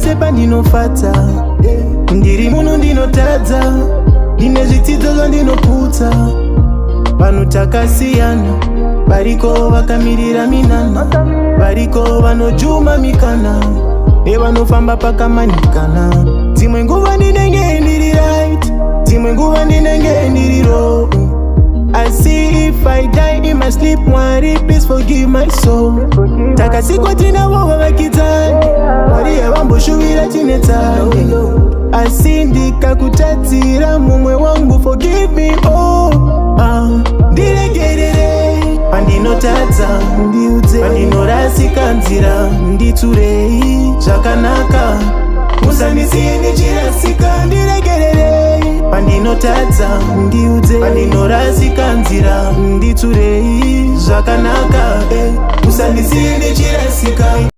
Pese pandinofadza, ndiri munhu ndinotadza, ndine zvitsidzo zvandinoputsa. Vanhu takasiyana, variko vakamirira minana, variko vanojuma mikana nevanofamba pakamanikana. Dzimwe nguva ndinenge ndiri right, dzimwe nguva ndinenge ndiri wrong. Asi if I die in my sleep, Mwari, please forgive my soul. Takasikwa tinavo vavakidzani, Mwari havamboshuvira tinetsani. Asi ndikakutadzira, mumwe wangu, forgive me, oh. Ah, ndiregerere pandinotadza, ndiudze pandinorasika nzira, nditsurei zvakanaka, musandisiye ndichirasika. Ndiregerere pandinotadza, ndiudze pandinorasika nzira, nditsurei zvakanaka, musandisiye ndichirasika.